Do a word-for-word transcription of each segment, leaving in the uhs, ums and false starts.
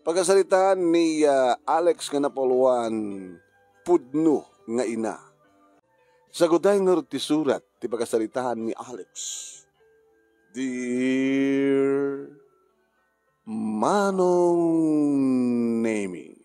Pagasaritaan ni, ah, Alex nga napauluan, Pudno nga Ina. Saguday ngarud ti surat ti pagasaritaan ni Alex. Dear Manong Nemi.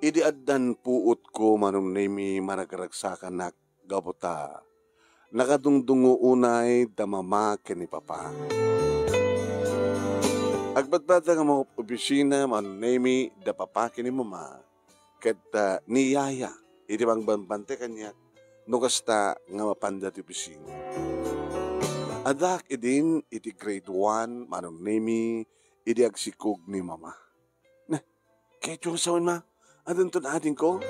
Idi addan puotko, Manong Nemi, maragragsakanak gapu ta nakadungdungngo unay da Mama ken ni Papa. Agpadpada nga mga opisina, Manong Nemi, da Papa ken ni Mama, ket, ah, ni Yaya iti pangbambantay kaniak no kasta nga mapanda ti opisina. Addaak idin iti grade one, Manong Nemi, idi agsikog ni Mama. Nah, kayatyo nga sawen, Ma, addanton adingko?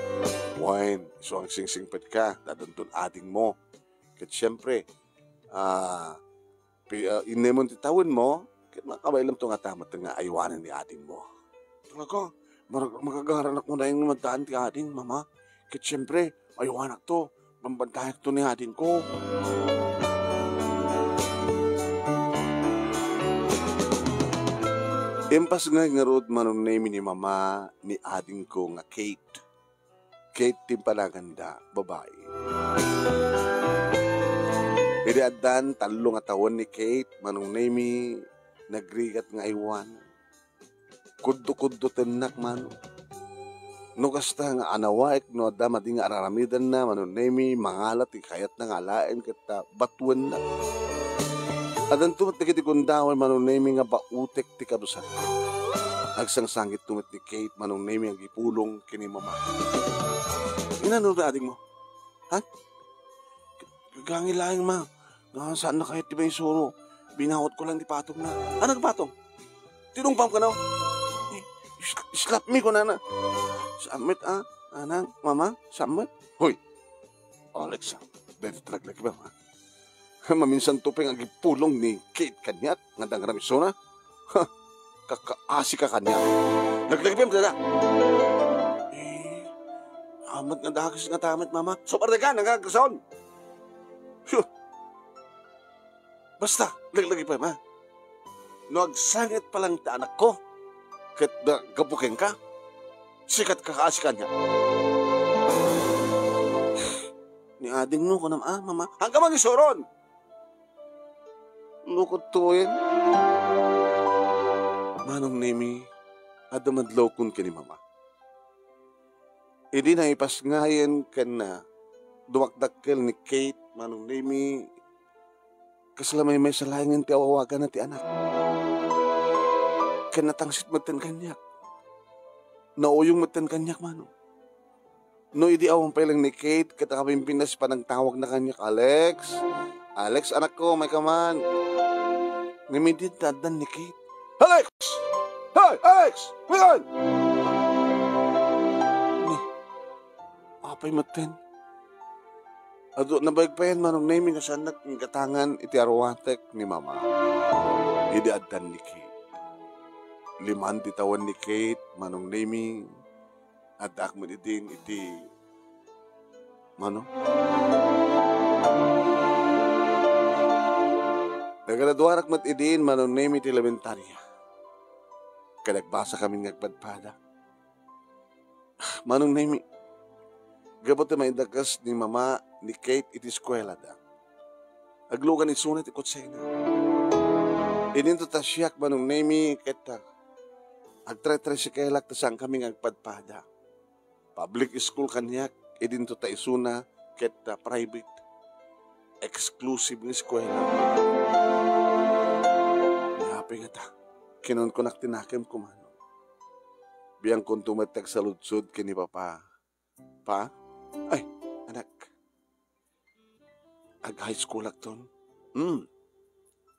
Wen, isu agsingsingpetka, addanton adingmo. Ket siempre, ah, pi-, ah, innemon ti tawenmo, ket makabaelamto nga ta met nga aywanen ni adingmo. Talaga, mar-, makagaranak mo dayang maddaan ti ading, Mama. Ket siempre, aywanakto, bambantayakto ni adingko. Impasngay ngarud, Manong Nemi, ni Mama ni adingko nga Kate. Kate ti impanaganda, babai. Idi addan tallo nga tawen ni Kate, Manong Nemi, nagrigat nga aywan. Kuddo-kuddotennak, Manong. No kasta nga anawaek no adda madi nga araramidenna, Manong Nemi, mangala ti kayatna nga alaen ket ta batuennak. Addanto met dagiti gundaway, Manong Nemi, nga bautek ti kabsat. Agsangsangitto met ni Kate, Manong Nemi, agipulong ken ni Mama. Inano ti adingmo? Ha? Gangin laeng, Ma. Nga saan na kayat ti maisuro. Binawatko lang ti patongna. Ah, nagpatong? Tinungpam kano? Eh, is-, slap me, kunana. Saan met, ah? Anang, Mama, saan met? Hoy! Alex, ah. Dahil talaga lagi ba, Ma? Maminsan to pay nga agipulong ni Kate kaniak nga dangramisona. Ha, kakaasi ka kaniak. Naglagipem dada. Eh, amat nga dakes nga tamet, Mama. So, parte ka, nangagkason. Phew. Basta, laglagipem, ha? No agsangit pa lang ti anakko, ket da, gapu kenka, sika ti kakaasi kaniak. Ni adingmo, kunam, ah, Mama. Hangka man isuron! Lukot to, eh. Manong Nemi, adda madlawkon ken ni Mama. Idi naipasngayen ken, ah, dumakdakkel ni Kate, Manong Nemi, kasla maymaysa laengen ti awawaganna ti anak. Ken natangsit metten kaniak. Nauyong metten kaniak, Manong. No idi awan pay lang ni Kate, ket akapimpintas panagtawagna kaniak, "Alex! Alex, anakko, mayka man!" Ngem idi ta addan ni Kate, "Alex! Hey, Alex! Maykan!" Ni, apay metten? Adu, nabayag payen, Manong Nemi, nga saannak inggatangan iti aruatek ni Mama. Idi addan ni Kate. Liman ti tawen ni Kate, Manong Nemi, addaak met idin iti, mano? Naggraduarak met idin, Manong Nemi, iti elementaria. Ket nagbasakamin nga agpadpada. Manong Nemi, gapu ti maidakes ni Mama ni Kate iti eskuelada. Aglugan isuna ti kotsena. Idinto ta siak, Manong Nemi, ket, ah, agtritricycleak ta saankami nga agpadpada. Public school kaniak, idinto ta isuna ket, ah, private. Exclusive nga eskuela. Ni apay ngata, kinunkunak ti nakemko, Manong. Biangkonto met ti agsaludsod ken ni Papa. Pa? Ay, anak. Ag-high schoolakton. Hmm.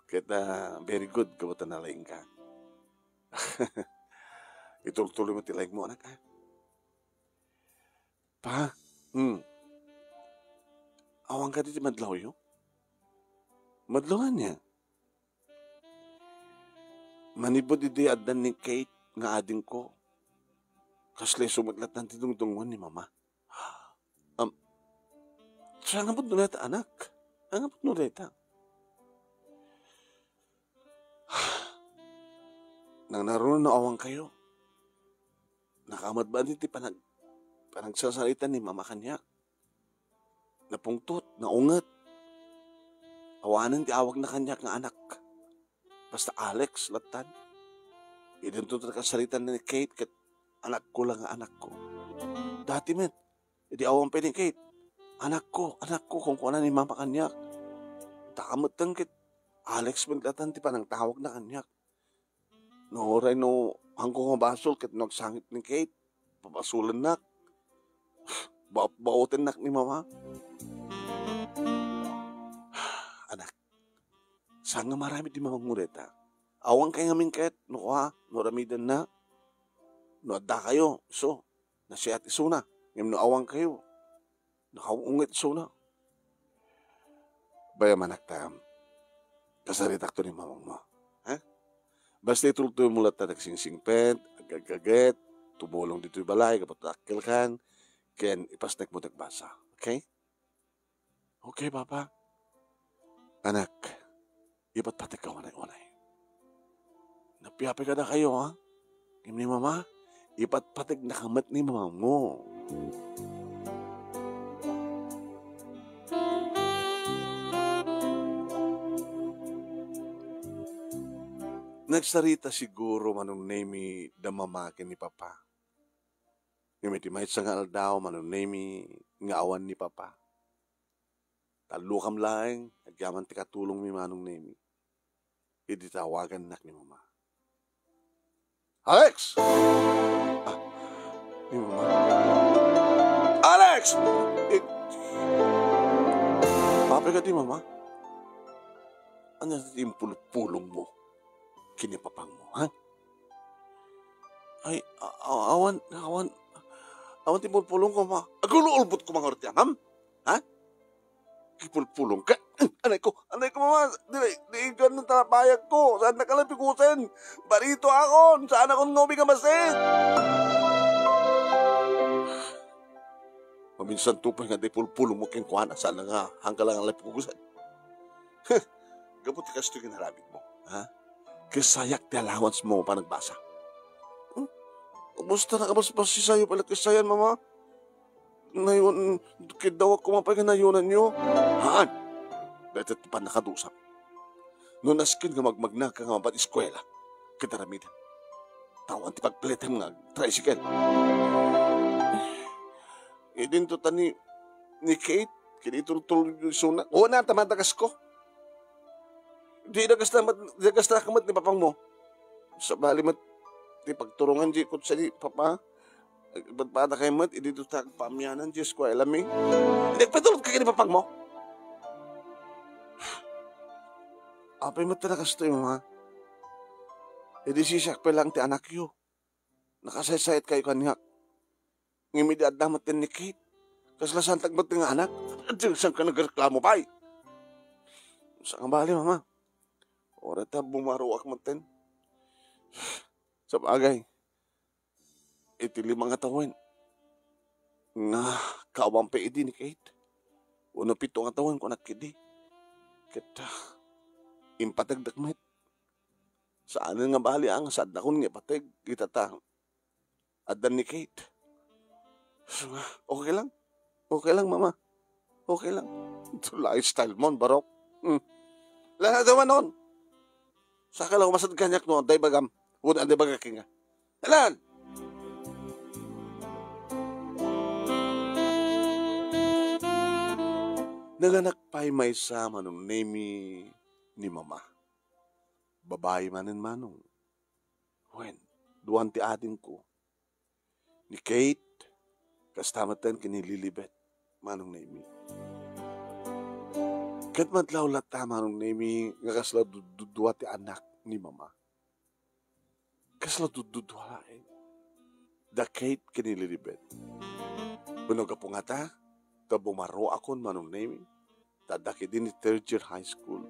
Ket, ah, very good, gapu ta nalaingka. Itultuloy mo ti laingmo, anak, ah. Pa? Hmm. Awan kadi ti madlawyo? Madlaw ania? Manipud idi addan ni Kate nga adingko, kasla isu met latta ti dungdungngoen ni Mama. Am, Saan nga pudno dayta, anak? Saan nga pudno dayta? Nang naruna no awankayo, nakaamad ba ti panag-, panagsasarita ni mama kaniak? Napungtot, naunget. Awanen ti awagna kaniak nga anak. Basta Alex, lattan. Idinto ti kasarita ni Kate ket anakko lang nga anakko. Dati met, idi awan pay ni Kate, "Anakko, anakko," kunkuana ni mama kaniak. Ta metten ket Alex met lattan ti panangtawagna kaniak. No, uray no, haanko nga basol ket no agsangit ni Kate, pabasolennak. Ba-, baotennak ni mama. Anak, saan nga maaramid ni mamangmo dayta? Awankay ngamin ket, no kua, no aramidenna. No addakayo, isu, nasiat isuna. Ngem no awankayo, nakaunget isuna. Bay-am, anaktam, kasaritakto ni mamangmo. Ha? Basta itultuloymo latta ti agsingsingpet, agaggaget, tumulong ditoy balay, gapu ta dakkelkan, ken ipasnekmo ti agbasa. Okay? Okay, Papa. Anak, ipatpategka unay-unay. Napiapay kadakayo, ha? Ngem ni Mama, ipatpategnaka met ni mamangmo. Nagsarita siguro Manong Nemi da Mama ken ni Papa. Ngem iti maysa nga aldaw, Manong Nemi, nga awan ni Papa. Tallo kam laeng, agyaman ti katulongmi, Manong Nemi. Idi tawagannak ni Mama. "Alex!" Ah, ni Mama. "Alex!" Eh, apay kadi, Mama? Ania ti impulpulongmo ken ni papangmo, ha? Ay, a-, a-, awan, awan, awan ti impulpulongko, Ma. Agul-ulbotko man ngarud ti angam? Ha? Impulpulongka? Anay ko, anay ko, Mama. Di, di, di, ano, talapayag ko. Saan na ka lang pikusin? Barito akon. Saan akon nga umiga masin? Maminsan to pay nga di pulpulongmo kenkuana, saan nga, haanka lang nga pikusin. Gapu ti kastoy nga inaramidmo, ha? Kasayak ti allowance mo panagbasa. Hmm? Basta nakabasbas si sayo pala kasayan, Mama. Nayon, kiddawak ko man pay nga nayonanyo. Haan. Dayta ti pannakadusa. No nasken nga magmagna ka nga mapan eskuela, ket aramiden. Tawan ti pagpilitem nga tricycle. Idinto ta ni, ni Kate, ket itultulyo isuna. Una, ta madagasko. Di dagasta met, dagasta ka met ni papangmo. Sabali met, ti pagturongan di kutsa ni papa. Agpadpada kay met, idi to ta paamianan di eskuela mi. Di agpaturod ka ken ni papangmo. Apay met ta nakastoy, Mama. Idi siak pay lang ti anakyo. Nakasaysayat kayo kaniak. Ngem idi adda met ni Kate, kasla santag met nga anak. Adi, saan ka nagreklamo pay? Sa nga bali, Mama. Ora ta bumaroak metten. Sabagay, iti lima nga tawen nga kaawan pay idi ni Kate. Wenno pito nga tawen, kunak idi. Ket, ah, impategdek met. Saanen nga bali, ah, nga saannakon nga ipateg ita ta adda ni Kate. Okay lang. Okay lang, Mama. Okay lang. Ito lifestyle mo, barok. Hmm. Lana daw anon. Saka lang umasad kaniak no, adda ibagam. Wala, adda ibagak nga. Alan! Nanganak pay maysa Manong Nemi ni Mama. Babai manen, Manong. Wen, duan ti adingko. Ni Kate, kasta metten ken ni Lilibet, Manong Nemi. Ket madlaw latta, Manong Nemi, nga kasla dududua ti anak ni Mama. Kasla dududua laeng. Da Kate ken ni Lilibet. Wenno gapu ngata, ta bumaroakon, Manong Nemi, ta addak idi ni third year high school.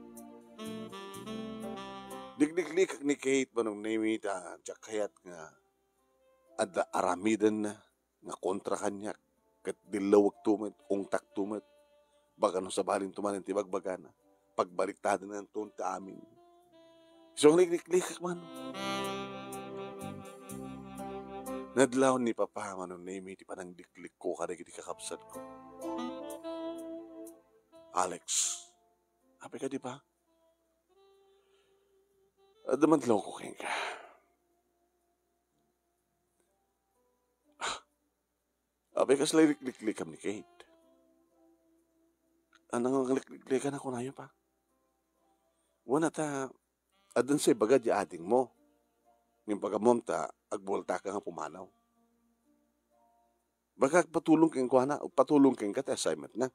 Digdiglikek ni Kate, Manong Nemi, ta diak kayat nga adda aramidenna nga kontra kaniak, ket dillawekto met, ungtakto met. Baka no sabalin tumanen ti bagbagana, pagbaliktadananto ti amin. Isu nga likliklikak man. Nadlaw ni Papa Manong Nemi ti panangliklikko kadagiti kakabsatko. Alex, apay kadi, Pa? Adda madlawko kenka. Apay kasla likliklikam ni Kate? Ania nga likliklikan a kunayo, Pa? Wen, ta addan sa ibaga di adingmo. Ngem pag-ammom ta agbueltaka nga pumanaw. Baka agpatulong kenkuana, agpatulong kenka ti assignment na.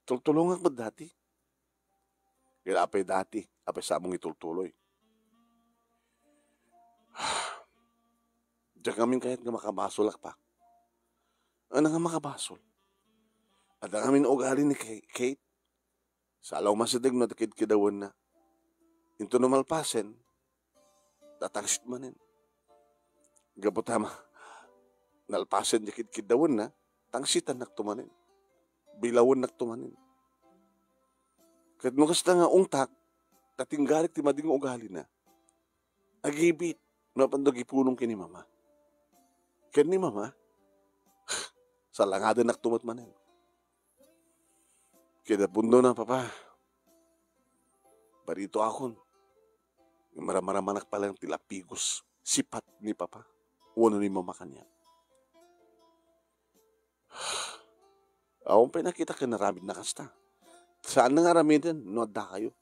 Tultulongak met dati. Kaya apay dati, apay sa among itultuloy. Diak ngamin kayat nga makabasolak, Pa. Ania nga makabasol? Adda ngamin ugali ni Ka-, Kate. Salaw masideg no ti kidkidawenna. Into no malpasen, tatangsit manen. Gapu ta ma-, nalpasen ti kidkidawenna, tangsitannakto manen. Bilawennakto manen. Ket no kasta nga ungtak, ta tinggarik ti madi nga ugalina, agibit no apanto agipulong ken ni Mama. Ken ni Mama, salangadennakto met manen. Ket apudno na, Papa. Baritoakon. Maramramanak pay laeng ti lapigos, sipat ni Papa wenno ni Mama kaniak. Awan pay nakitak ken aramidna kasta. Saan nga aramiden no addakayo.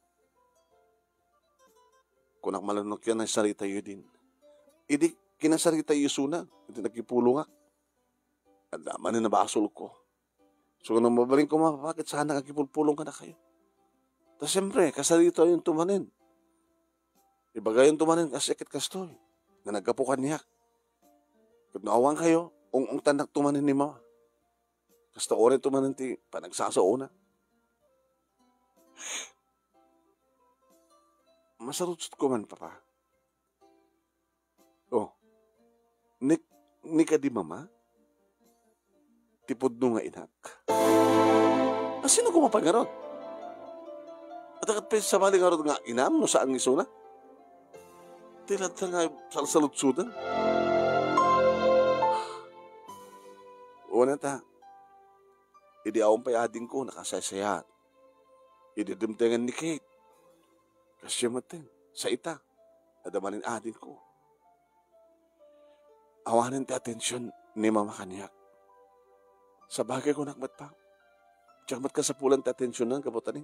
Kunak man laeng no kinasaritayo din. Idi kinasaritayo isuna, iti nagipulongak. Adda manen a basolko. So, no mabalin koma, Papa, ket saanak agipulpulong kadakayo. Ta siempre, kasaritayo manen. Ibagayonto manen a siak ket kastoy, nga naggapu kaniak. Ket no awankayo, ung-ungtannakto manen ni Mama. Kasta unayto manen ti panagsasaona. Masarudsodko man, Papa. Oh. Ni, ni kadi Mama? Ti pudno nga inak. A, sino koma pay ngarud? Adda ket pay sabali ngarud nga inam no saan nga isuna? Ti ladta nga salsaludsodan. Wen, ta, idi awan pay adingko, nakasaysayaat. Idi dimtengen ni Kate, kasdiay metten, sa ita, adda manen adingko. Awanen ti atension ni Mama kaniak. Sabagay, kunak met, Pa, diak met kasapulan ti atensionan gapu ta ni,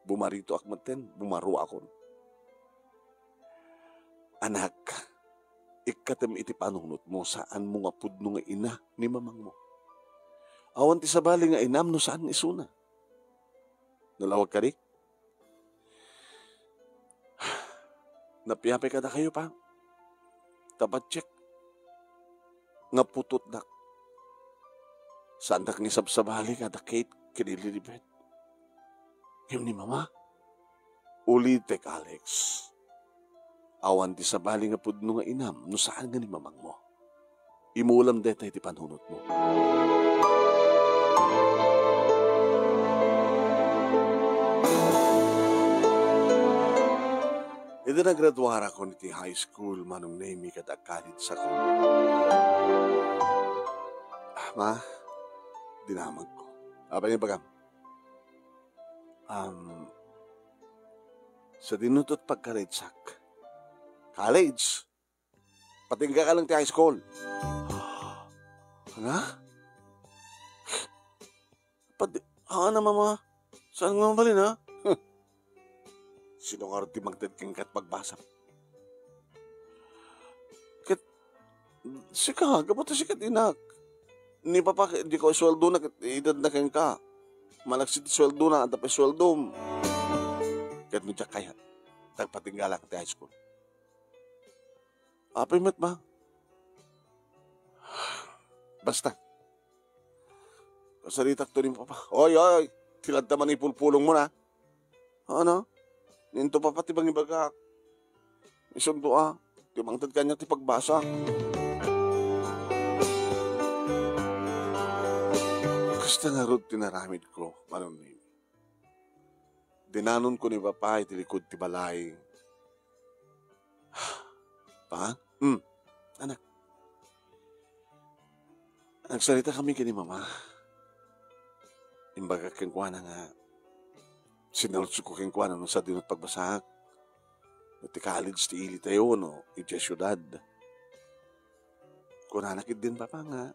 bumaritoak metten, bumaruakon. Anak, ikkatem iti panunotmo, saanmo nga pudno nga ina ni mamangmo. Awan ti sabali nga inam no saan nga isuna. Nalawag kadi? Napiapay kadakayo, Pa. Ta patiek nga putotdak. Saandak nga isabsabali kada Kate ken ni Lilibet. Ngem ni Mama, ulitek, Alex. Awan ti sabali nga pudno nga inam no saan nga ni mamangmo. Imulam dayta iti panunotmo. Idi nagraduarakon iti high school, Manong Nemi, ket agkalidsakon. Ah, Ma, dinamagko. Apay nga ibagam? Um, sadino't pagkalidsakon. College? Patinggaka lang ti high school. Ania? Pati, haan a, Mama. Saan nga mabalin, ha? Sino ngarud ti mangted kenka ket pagbasam? Ket sika, gapu ta sika ti inak. Ni Papa, ket dika isueldona ket itedna kenka. Malaksid ti sueldona, adda pay sueldom. Ket no diak kayat, ta agpatinggalak ti high school. Apay met, Ma? Basta. Kasaritakto ni Papa. Oy, oy! Ti ladta manipulpulongmo na. Ania? Ni into, Papa, ti mangibagak. Isunto, a. Ti mangted kaniak ti pagbasa. Kasta ngarud ti naramidko, Manong Nemi. Dinanonko ni Papa iti likod ti balay. Pa? Hmm. Anak. Nagsarita kami ken ni Mama. Imbagak kenkuana nga sinalutko kenkuana no sadino ti pagbasaak. No ti college ti ilitayo no idiay siudad. Kunana ketdin Papa nga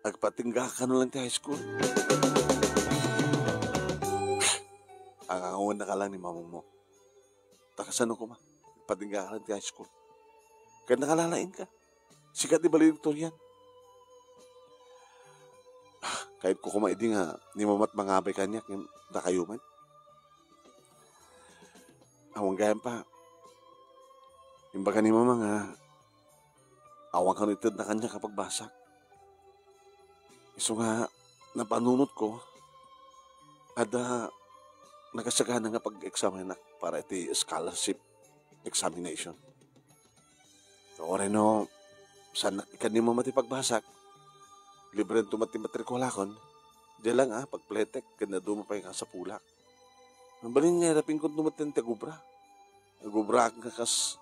agpatinggaka no lang ti high school. Angawennaka lang ni Mamangmo. Ta kasano koma? Agpatinggaka lang ti high school. Ket nakalalaingka. Sika ti valedictorian. Ah, kayatko koma idi nga ni Mama ti mangabay kaniak ngem dakayo met. Awan gayam, Pa. Imbaga ni Mama nga awan kano itedna kaniak a pagbasak. Isu nga napanunotko, adda nakasagana nga pag-eksamenak para iti scholarship examination. Uray no, saannak ikan ni Mama ti pagbasak, librenton met ti matrikulakon, di lang, ah, pagpletek, ken dadduma pay nga sapulak. Mabalin nga irapingko met ti agubra. Agubraak nga kas,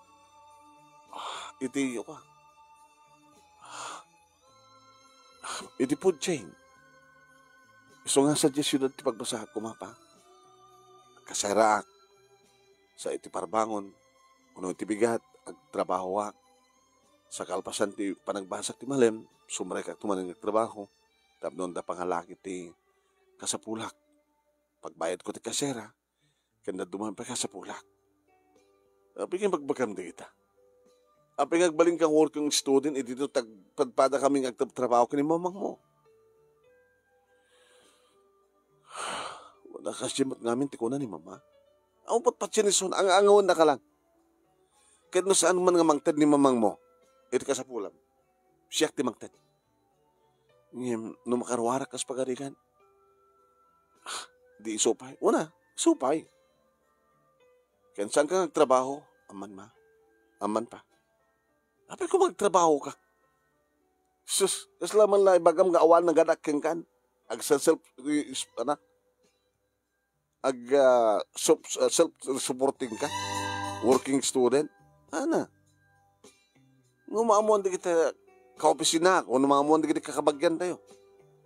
ah, iti, ah, iti food chain. Isu nga sadiay siudad ti pagbasaak koma, Pa. Kaseraak. Sa iti parbangon, wenno iti bigat, agtrabahoak. Sa kalpasan ti panagbasak ti malem, sumrekak tumanen nga agtrabaho. Tapno adda pangalaki ti kasapulak. Pagbayadko ti kasera, ken dadduma pay kasapulak. Apay nga ibagbagam dagita? Apay nga agbalin kang working student, idi no tagpadpada kami nga agtrabaho ken ni Mamangmo? Wala kasi met ngamin ti kuna ni Mama. Awan patpatien isu, ang-angawennaka lang. Ket no saan man nga mangted ni Mamangmo iti kasapulam, siak ti mangted. Ngem no makaruarak kas pagarigan, ah, di isu pay. Una, isu pay. Ken saanka nga agtrabaho? Amman, Ma. Amman, Pa. Apay koma agtrabahoka? Sus, kasla man la ibagam nga awan naganak kenkan. Agself, is-, anak. Ag, ah, sup-, ah, self-supporting ka? Working student? Ana. Nga maamuan dagiti kaopisina, o maamuan dagiti kakabagian tayo.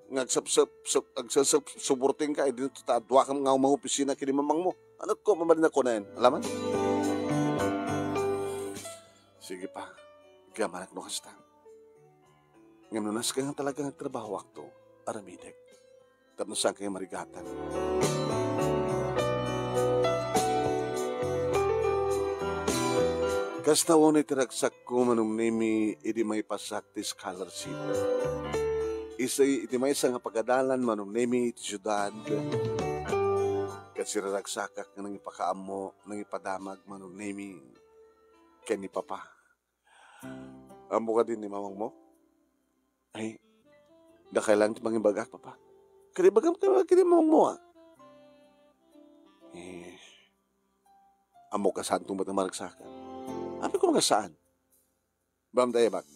Nga agsep-, sep-, sep-, agself-supporting ka, idi ta dua ka nga mangopisina ken ni Mamangmo. Ano ko, mabalin ako na yan. Alaman? Sige, Pa. Agyaman no kasta. Ngem no nasken nga talaga nga agtrabahoakto, aramidek. Tapno saankayo marigatan. Kasta unay ti ragsakko, Manong Nemi, idi maipasak ti scholarship. Iti maysa nga pagadalan, Manong Nemi, iti siudad. Ket siraragsakak nga nangipakaammo, nangipadamag, Manong Nemi, ken ni Papa. Ammo kadi ni Mamangmo? Ay, dakay lang ti pangimbagak, Papa. Kadi ibagam ken ni Mamangmo, ah. Eh, ammo ka saan ti maragsakan. Apay koma nga saan? Bam tayo, bak.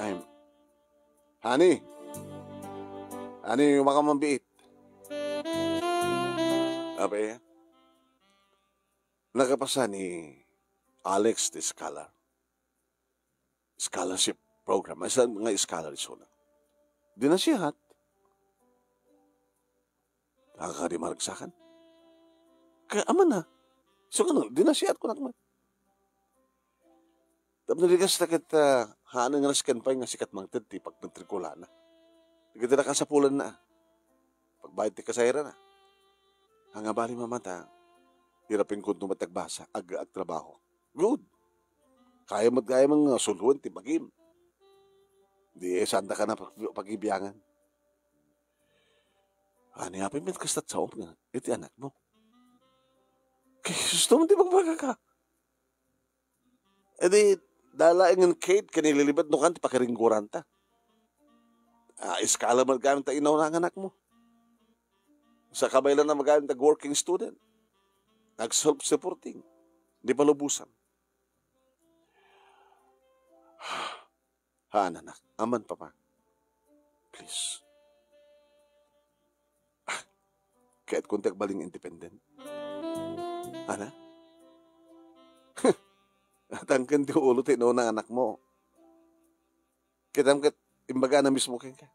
Ay, honey. Honey, umaka man biit. Apay, nakapasa ni Alex ti scholar. Scholarship program. Ay, saan nga scholar isuna? Di nasihat. Kaka di maragsakan. Kaya aman na. So, ano, di nasihat ko na naman. Tapno di kasta ket, ah, haan nga nasken pay nga sikat mangted ti pagmatrikulana. Di ket nakasapulan na. Pagbayad ti kasayran na. Anga bali mamata, irapingko met agbasa, ag-, agtrabaho. Good. Kaya met, kaya man nga suluan ti bagim. Di, eh, saan da ka na pag-, pagbibiangan. Ani, apay met kasta saom nga, iti anak mo. Kay gusto mo ti magbaga ka. Edi, dala ingen Kate, ken ililibet no kan ti pakiringguranta. Ah, iskala man gamin ta inauna nga anak mo. Sa kabaylan na magamit ag working student. Ag self-supporting. Di palubusan. Haan, anak. Aman, Papa. Please. Kayatko ti agbalin nga independent. Ana? Atangken ti ulo ti inuna nga anakmo. Kitam ket imbagana mismo kenka.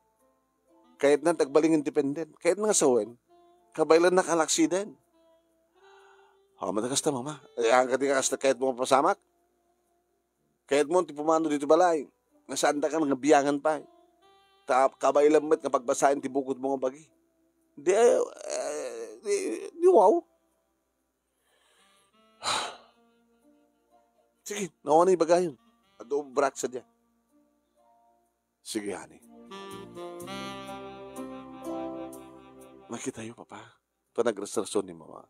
Kayatna ti agbalin nga independent. Kayatna nga sawen, kabaelanna nga alaksiden. Awan met a kasta, Mama. Ayan kadi nga kasta kayatmo nga mapasamak? Kayatmo ti pumano ditoy balay nga saandaka nga biangan pay. Ta kabaelam met nga pagbasaen ti bukodmo nga bagi. Di, eh, di, di wow. Sige, no, ania ibagayon? Adu, obrak sadiay. Sige, honey. Makitayo, Papa. Panagrasrason ni Mama.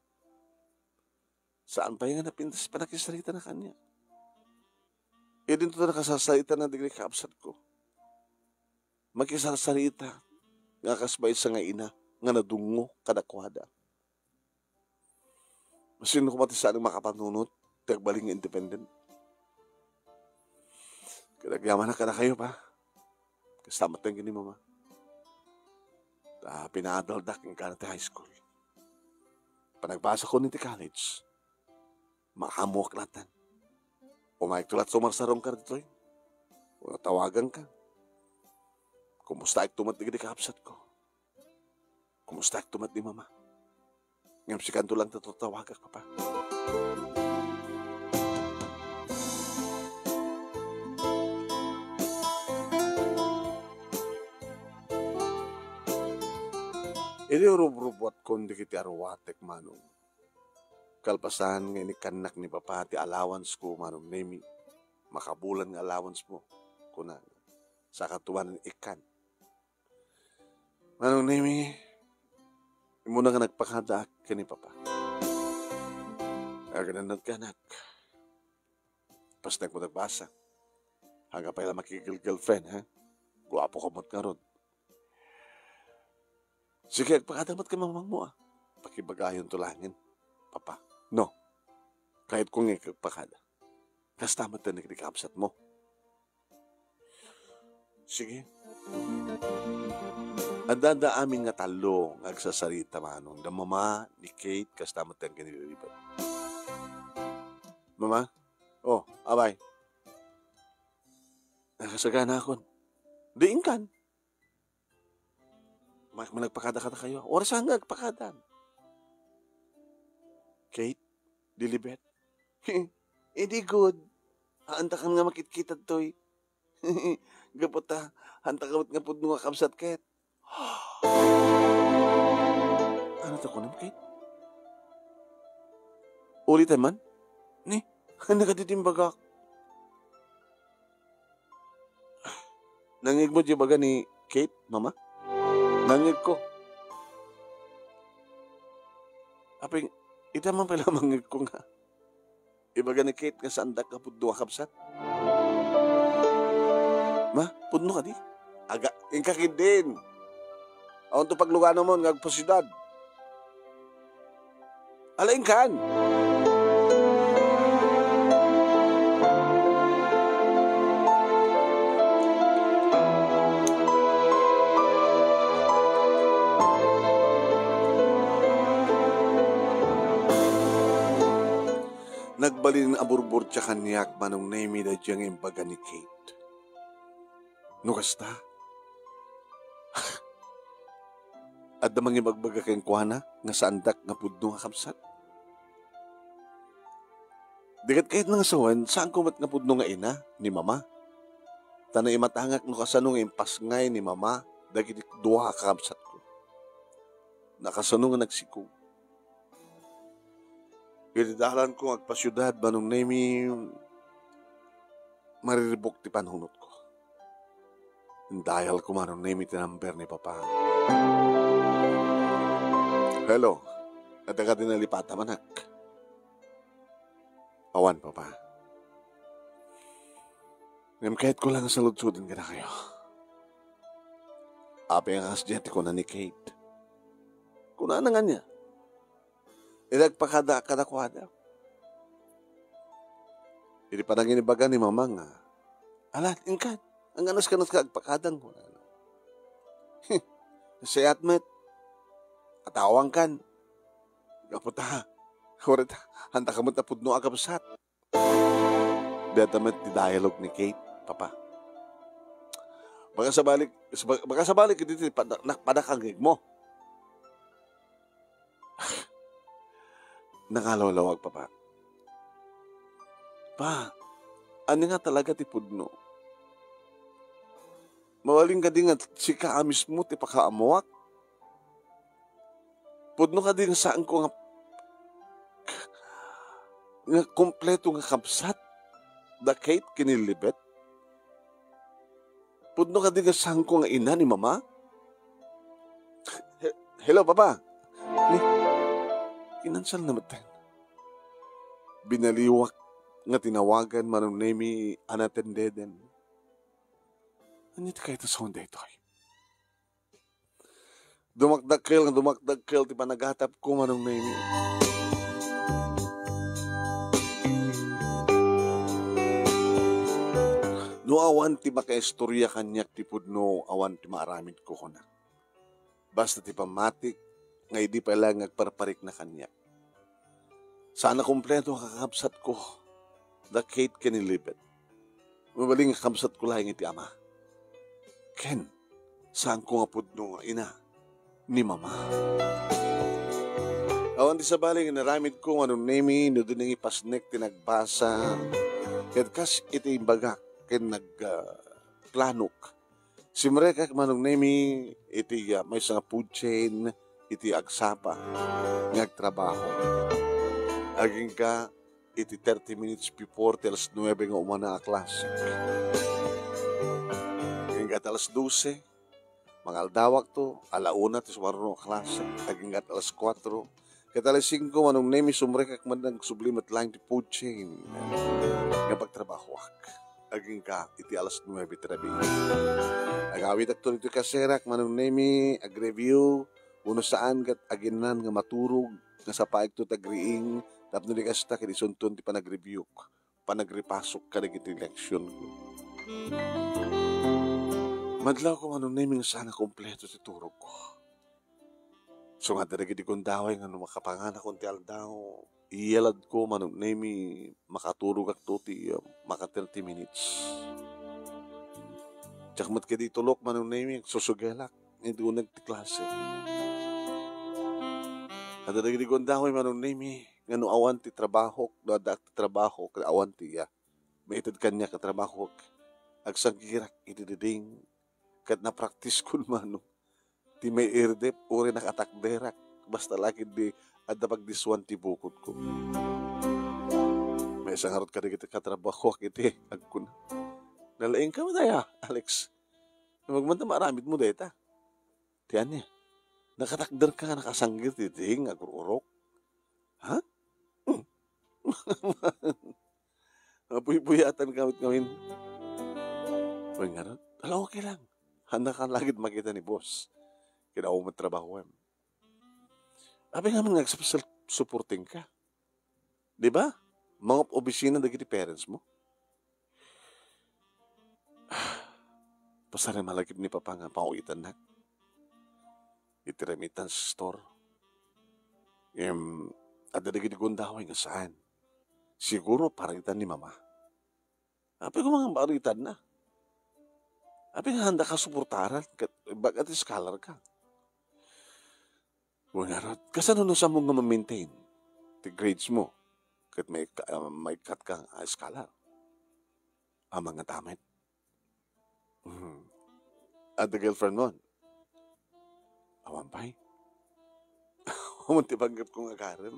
Saan pay nga napintas panakisaritana kaniak. Idinto ta nakasasaritana dagiti kakabsatko. Makisarsarita nga kas maysa nga ina nga nadungngo kadakuada. Sino koma ti saan nga makapanunot ti agbalin nga independent? Ket agyamanak kadakayo, Pa. Kasta met ken ni Mama. Ta pinaadaldak kenka ti high school. Panagbasakon iti college, maamuak latta. Umayekto latta sumarsarongka ditoy. Wenno tawaganka. Kumustaekto met dagiti kakabsatko? Kumustaekto met ni Mama? Ngem sikanto lang ti tatawagak, Papa. Idi rubrubuatkon dagiti aruatek, Manong, kalpasan nga inikkannak ni Papa ti allowance ko, Manong Nemi, makabulan nga allowance mo, kunana. Saka tumanen ikkan. Manong Nemi, immuna nga nagpakadaak ken ni Papa. Agnanatka, anak. Pasnek mo nagbasa. Ania pay la makigirlfriend, ha? Guapo ka met ngarud. Sige, agpakada met ken mamangmo, a. Pakibagayonto laengen, Papa. No. Kayatko nga agpakada. Kasta met ti nagkikabsatmo. Sige. Addada amin nga tallo nga agsasarita, Manong. Da Mama, ni Kate, kasta met ti agkiniriribat. Mama? Oh, abay. Nakasaganakon. Di inkan. Ma-, managpakada kadakayo. Oras nga agpakada. Kate, Lilibet. Idi gud. Haantakan nga makitkita ditoy. Gapu ta, haantakan met nga pudno nga kabsat ket. Ano ta kunam, Kate? Ulitan man? Ni, ano ka dito yung bagak? Nangngegmo diay ibaga ni Kate, Mama? Nangngegko. Apay, ita man pala mangngegko nga ibaga ni Kate nga saandak nga pudno a kabsat? Ma, pudno kadi? Aga, inka ketdin. Awan to pagluganamon nga agpasiudad. Ala, inkan. Nagbalin a burburtia kaniak, Manong Nemi, daydiay nga imbaga ni Kate. No kasta, adda mangibagbaga kenkuana nga saandak nga pudno nga kabsat? Di ket kayatna nga sawen, saanko met nga pudno nga ina ni Mama. Ta naimatangak no kasano nga impasngay ni Mama dagiti dua a kakabsatko. Nakasano nga nagsikog. Iti dalanko nga agpasiudad, Manong Nemi, mariribuk ti panunotko. Indayalko, Manong Nemi, ti number ni Papa. Hello, adda kadi nalipatam, anak? Awan, Papa. Ngem kayatko lang nga saludsoden kadakayo. Apay nga kasdiay ti kuna ni Kate? Kunana nga ania? Idi agpakada kadakuada. Idi pananginibaga ni Mama nga, "Ala, inkan, angganas ka agpakada," kunana. Nasayaat met. Atawankan. Gapu ta, uray ta, handa ka met a pudno a kabsat. Dayta met ti dialogue ni Kate, Papa. Baka sabali, baka sabali ket iti pada-, na-, padakangegmo. Nangalawlawag, Papa. Pa, ania nga talaga ti pudno? Mabalin kadi nga sika a mismo ti pakaammoak? Pudno kadi nga saanko nga, nga kompleto nga kabsat da Kate ken ni Libet? Pudno kadi nga saanko nga ina ni Mama? He-, hello, Papa. Ni, kinansalna metten. Binaliwak nga tinawagan, Manong Nemi, a natendeden. Ania ti kayat a sawen daytoy? Dumakdakkel nga dumakdakkel ti panagatapko, Manong Nemi. No awan ti makaistorya kaniak ti pudno, awan ti maaramidko, kuna. Basta ti pammatik nga idi pay laeng nga agparparikna kaniak. Saan a kompleto a kakabsatko da Kate ken ni Libet. Mabalin nga kabsatko laeng iti ama. Ken, saanko nga pudno nga ina ni Mama. Awan ti sabali nga inaramidko, Manong Nemi, no di nangipasnek ti nagbasa. Ket kas iti imbagak ken nag, ah, planok. Simrekak, Manong Nemi, iti, ah, maysa nga food chain, iti agsapa nga agtrabaho. Agingga iti thirty minutes before ti alas nuebe nga umana a klase. Agingga ti alas dose, mangaldawakto, ala una ti sumaruno a klase. Agingga ti alas kuatro, ket alas singko, Manong Nemi, sumrekak man agsubli met laeng ti food chain nga pagtrabahoak. Agingga iti alas nuebe ti rabii. Agawidakto ditoy kaserak, Manong Nemi, agreview, wenno saan ket aginnan nga maturog, nga sapaekto ti agriing, tapno di kasta ket isunton ti panagreviewk, panagrepasok kadagiti leksionko. Madlawko, Manong Nemi, nga saan a kompleto ti turogko. Sungad dagiti gundaway nga no makapanganakon ti aldaw, iyaladko, Manong Nemi, makaturogakto ti, uh, maka thirty minutes. Diak met kadi tulok, Manong Nemi, agsusugelak iti uneg ti klase. Adda dagiti gundaway, Manong Nemi, nga no awan ti trabahok, no adda ti trabahok, awan ti, uh, maited kaniak a trabahok, agsanggirak iti diding, ket napraktiskon, Manong. Ti mairdep, uray nakatakderak, basta la ketdi adda pagdiswan ti bukodko. Maysa ngarud kadagiti katrabahoak iti agkuna, "Nalaingka met aya, Alex? Nagmanta maaramidmo dayta." "Ti ania? Nakatakderka nga nakasanggir ti diding nga agur-urok? Ha?" Hmm. Napuypuyatan ka met ngamin. Wen ngarud, "Ala, okay lang. Handa ka lagid makita ni boss. Kinauma ti trabahoem." Apay ngamin nga agself-supporting ka? Di ba? Mangop-obisina dagiti parents mo. Pasar malagip ni Papa nga panguitannak iti remittance store. Em, adda dagiti gundaway nga saan. Siguro paritan ni Mama. Apay koma nga paritanna? Apay nga handa ka suportaran ket bag-at scholar ka? Wen ngarud, kasano no saanmo nga ma-maintain ti grades mo ket maika-, ah, maikkat ka nga scholar? Amangan ta met. Mhm. Adda girlfriend mo? Awan pay. Awan ti panggepko nga agarem.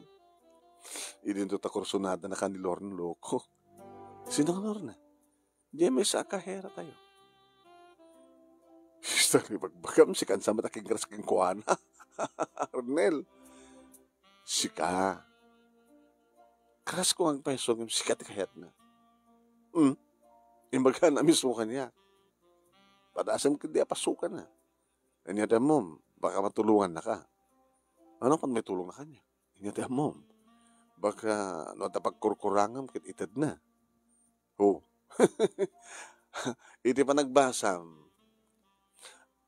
Idinto ta kursunada na kan ni Lorna Loco. Sino nga Lorna? Diay maysa a kahera tayo. Sister, ibagbagam, sikan sa mataking ras kenkuana. Arnel, sika. Karasko nga agpayso ngem sika ti kayatna. Hmm? Imbagana mismo kaniak. Padasem ketdi a pasukanna. Ania ti ammom, baka matulongannaka. Ano pay maitulongna kaniak? Ania ti ammom, baka no adda pagkurkurangam ket itedna. Oh. Iti panagbasam,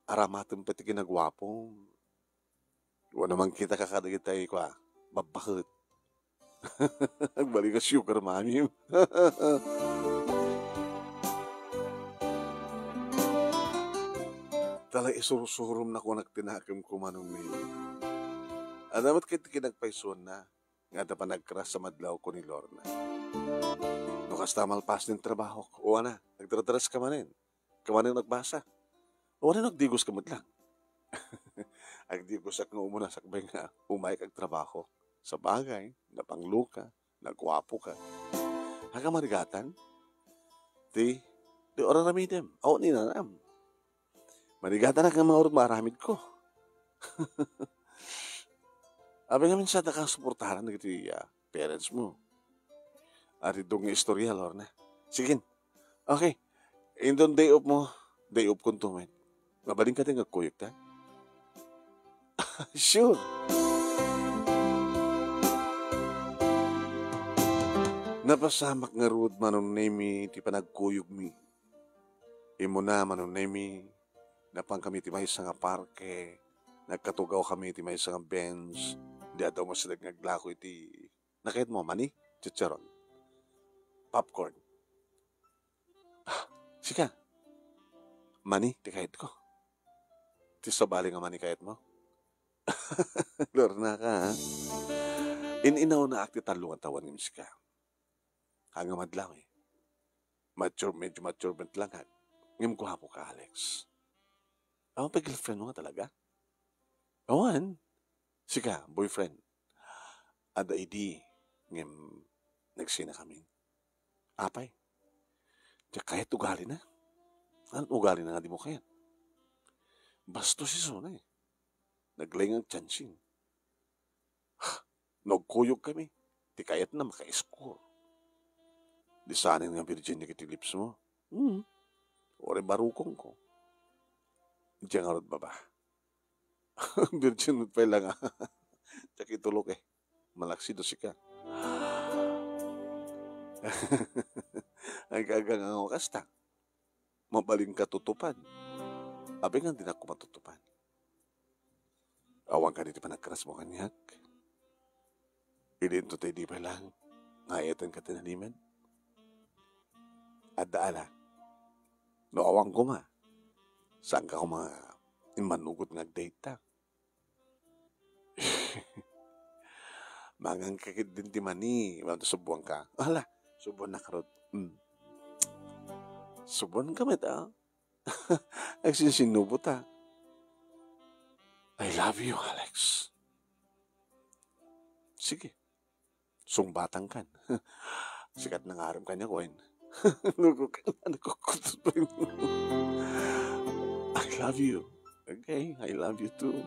aramatem pay ti kinaguapom. Wenno mangkitaka kadagiti kua, babbaket. Agbalik a sugar mommy. Talaga isursurom na kunak ti nakemko, Manong Nemi. Adda met ket kinagpaysuanna nga adda panagkeras a madlawko ni Lorna. No kasta, malpasen ti trabahok. O ana, agdardaras ka manen. Kamanen agbasa. O, ano, agdigoska met lang. Agdigosak nga umuna sakbay nga umayek agtrabaho. Sabagay, napangloka, naguapoka. Aga marigatan? Ti, ti ar-aramidem. Awan inanam. Marigatanak nga mangarud maaramidko. Apay ngamin sa daka suportaran dagiti, ah, parents mo. Ari dong nga istorya, Lorna. Sige. Okay. Inton day off mo, day off konto met. Mabalin ka din agkuyog ta? Sure. Napasamak ngarud, Manong Nemi, ti panagkuyogmi. Immuna, Manong Nemi, napan kami ti maysa nga parke, nagkatugaw kami ti maysa nga bench, di adda umasideg nga aglako iti, nakayat mo, mani? Chicharon. Popcorn. Ah, sika. Mani, ti kayatko. Ti sabali nga mani kayat mo? Lorna ka, ha? In-inawnaak ti tallo nga tawen ngem sika. Haan nga madlaw, eh. Mature, medyo mature met lang, ha? Ngem guapo ka, Alex. Awan pay girlfriend mo nga talaga? Awan. Sika, boyfriend. Adda idi, ngem nagsina kami. Apay, diak kayat ugalina. Ania ugalina nga dimo kayat? Bastos isuna, eh. Naglaing a chancing. No agkuyog kami, ti kayatna maka-score. Di sanen nga virgin dagiti lips mo. Hmm. Uray barukongko. Diak ngarud, baba. Virgin met pay lang, ah. Diak itulok, eh. Malaksid no sika. Aggaga nga kasta. Mabalinka tutupan. Apay nga dinak matutupan? Awan kadi ti panagkerasmo kaniak? Idinto tay di pay lang nga ay-ayatenka ti nalimed? Adda ala. No awan koma, saanka koma immanugot nga agdate ta? Manganka ketdin ti mani, wen ta subuanka. Ala, subuannak ngarud. Hmm. Subuanka met, ah. Agsinsinnubo ta. I love you, Alex. Sige. Sungbatangkan. Sika ti nangarem kaniak, wen? Nagkukutpeng. I love you. Okay, I love you too.